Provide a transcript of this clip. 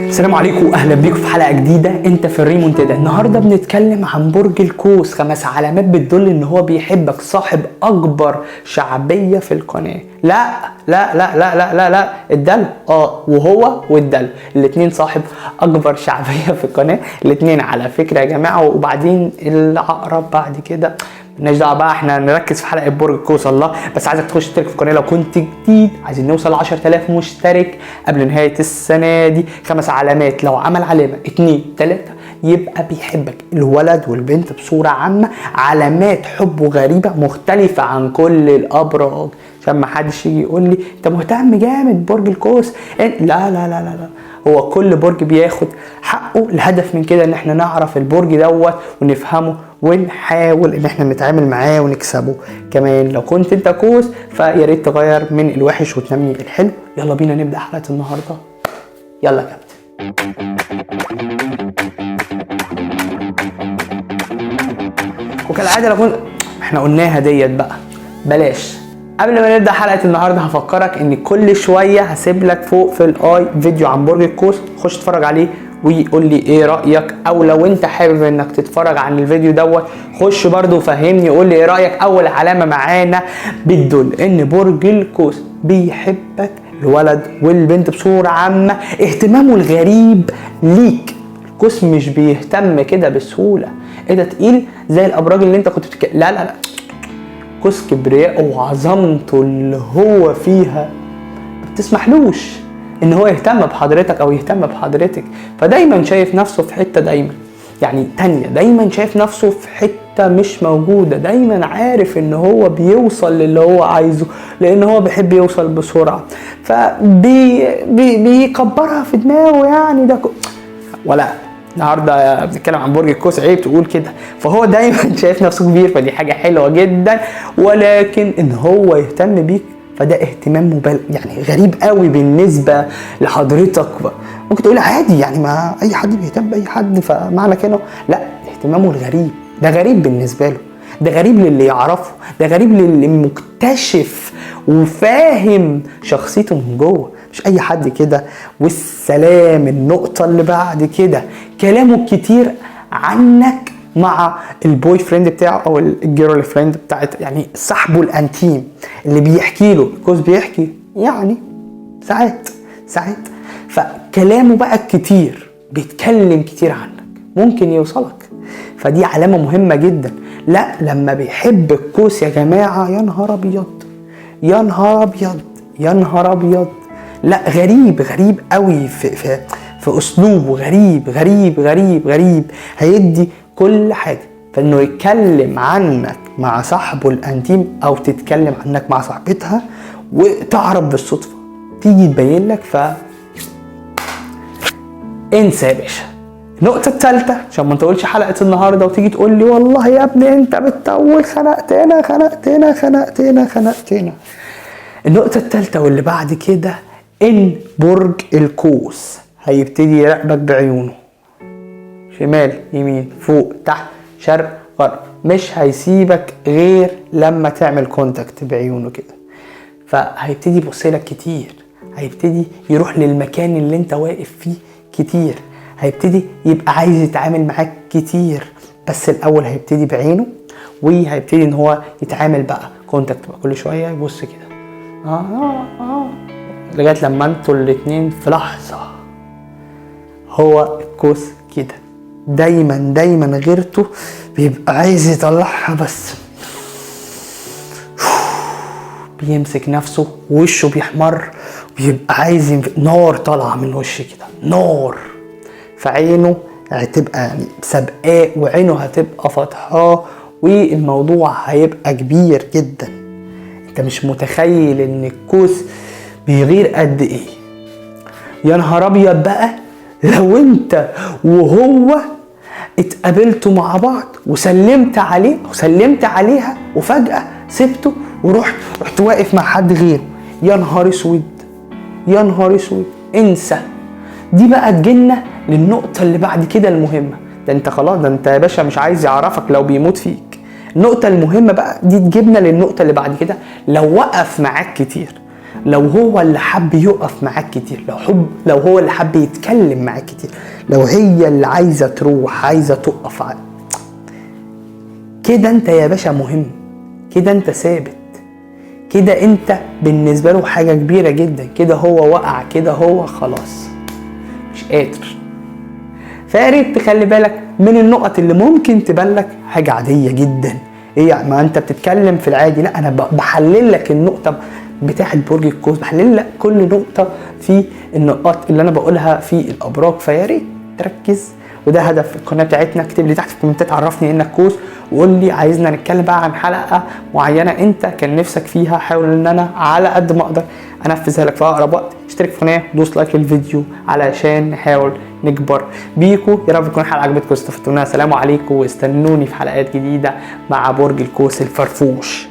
السلام عليكم واهلا بيكم في حلقة جديدة. انت في الريمونتادا. النهارده بنتكلم عن برج القوس، 5 علامات بتدل ان هو بيحبك، صاحب اكبر شعبية في القناة. لا لا لا لا لا لا لا، الدلو وهو والدلو الاثنين صاحب اكبر شعبية في القناة، الاثنين على فكرة يا جماعة. وبعدين العقرب بعد كده مالناش دعوه بقى، احنا نركز في حلقة برج القوس. الله، بس عايزك تخش تشترك في القناة لو كنت جديد، عايزين نوصل 10000 مشترك قبل نهاية السنة دي. 5 علامات، لو عمل علامة 2 3 يبقى بيحبك. الولد والبنت بصورة عامة علامات حبه غريبة مختلفة عن كل الابراج، عشان ما حدش يجي يقول لي انت مهتم جامد برج القوس. لا لا لا لا لا، هو كل برج بياخد حقه. الهدف من كده ان احنا نعرف البرج دوت ونفهمه ونحاول ان احنا نتعامل معاه ونكسبه. كمان لو كنت انت قوس فيا ريت تغير من الوحش وتنمي الحلو. يلا بينا نبدا حلقة النهارده، يلا يا كابتن. وكالعادة لو كنت احنا قلناها ديت بقى بلاش. قبل ما نبدا حلقة النهارده هفكرك ان كل شوية هسيب لك فوق في ال i فيديو عن برج القوس، خش اتفرج عليه ويقول لي ايه رايك، او لو انت حابب انك تتفرج عن الفيديو دوت خش برده وفهمني قول لي ايه رايك. اول علامة معانا بتدل ان برج القوس بيحبك، الولد والبنت بصورة عامة، اهتمامه الغريب ليك. القوس مش بيهتم كده بسهولة، ايه ده تقيل زي الابراج اللي انت كنت بتتكلم، لا لا لا، قوس كبرياءه وعظمته اللي هو فيها ما بتسمحلوش ان هو يهتم بحضرتك او يهتم بحضرتك، فدايما شايف نفسه في حتة، دايما يعني تانية، دايما شايف نفسه في حتة مش موجودة، دايما عارف ان هو بيوصل للي هو عايزه لان هو بيحب يوصل بسرعة، فبيكبرها في دماغه يعني ده ولا النهارده بنتكلم عن برج القوس عيب تقول كده. فهو دايما شايف نفسه كبير، فدي حاجة حلوة جدا، ولكن ان هو يهتم بيك فده اهتمام مبالغ يعني غريب قوي بالنسبة لحضرتك. ممكن تقول عادي يعني ما اي حد بيهتم باي حد، فمعنى كده لا، اهتمامه الغريب ده غريب بالنسبة له، ده غريب للي يعرفه، ده غريب للي مكتشف وفاهم شخصيته من جوه، مش اي حد كده والسلام. النقطة اللي بعد كده كلامه كتير عنك مع ال boyfriend بتاعه او ال girlfriend بتاعت يعني صاحبه الانتيم اللي بيحكي له. القوس بيحكي يعني ساعات ساعات، فكلامه بقى كتير، بيتكلم كتير عنك، ممكن يوصلك، فدي علامة مهمة جدا. لا لما بيحب القوس يا جماعة يا نهار ابيض يا نهار ابيض يا نهار ابيض، لا غريب غريب قوي في في في اسلوبه، غريب غريب غريب غريب، هيدي كل حاجة. فانه يتكلم عنك مع صاحبه الانتيم او تتكلم عنك مع صاحبتها وتعرف بالصدفة تيجي تبين لك، ف انسى يا باشا. النقطة الثالثة عشان ما نطولش حلقة النهاردة وتيجي تقول لي والله يا ابني انت بتطول، خنقتنا خنقتنا خنقتنا خنقتنا. النقطة الثالثة واللي بعد كده ان برج القوس هيبتدي يراقبك بعيونه، شمال يمين فوق تحت شرق غرب، مش هيسيبك غير لما تعمل contact بعيونه كده، فهيبتدي يبص لك كتير، هيبتدي يروح للمكان اللي انت واقف فيه كتير، هيبتدي يبقى عايز يتعامل معاك كتير، بس الاول هيبتدي بعينه وهيبتدي ان هو يتعامل بقى contact بقى كل شوية يبص كده لغاية لما انتوا الاتنين في لحظة. هو القوس كده دايما دايما غيرته بيبقى عايز يطلعها، بس بيمسك نفسه ووشه بيحمر، بيبقى عايز نار طالعه من وشه كده نار، فعينه هتبقى يعني سابقاه وعينه هتبقى فاتحاه، والموضوع هيبقى كبير جدا. انت مش متخيل ان القوس بيغير قد ايه. يا نهار ابيض بقى لو انت وهو اتقابلتوا مع بعض وسلمت عليه وسلمت عليها وفجأة سبته ورحت واقف مع حد غيره، يا نهار اسود يا نهار اسود، انسى. دي بقى تجينا للنقطة اللي بعد كده المهمة. ده انت خلاص، ده انت يا باشا مش عايز يعرفك لو بيموت فيك. النقطة المهمة بقى دي تجيبنا للنقطة اللي بعد كده، لو وقف معاك كتير. لو هو اللي حب يقف معاك كتير، لو هو اللي حب يتكلم معاك كتير، لو هي اللي عايزه تروح، عايزه تقف كده، انت يا باشا مهم، كده انت ثابت، كده انت بالنسبة له حاجة كبيرة جدا، كده هو وقع، كده هو خلاص مش قادر. فياريت تخلي بالك من النقط اللي ممكن تبان لك حاجة عادية جدا. ايه ما انت بتتكلم في العادي؟ لا، انا بحلل لك النقطة بتاعه برج القوس، بحلل لك كل نقطة في النقاط اللي انا بقولها في الابراج، فياريت تركز. وده هدف القناة بتاعتنا. اكتب لي تحت في الكومنتات عرفني انك قوس، وقول لي عايزنا نتكلم بقى عن حلقة معينة انت كان نفسك فيها. حاول ان انا على قد ما اقدر انفذها لك في اقرب وقت. اشترك في القناة، دوس like للفيديو علشان نحاول نكبر بيكو. يا رب تكون الحلقة عجبتكم واستفدتوا منها. سلام عليكم، واستنوني في حلقات جديدة مع برج القوس الفرفوش.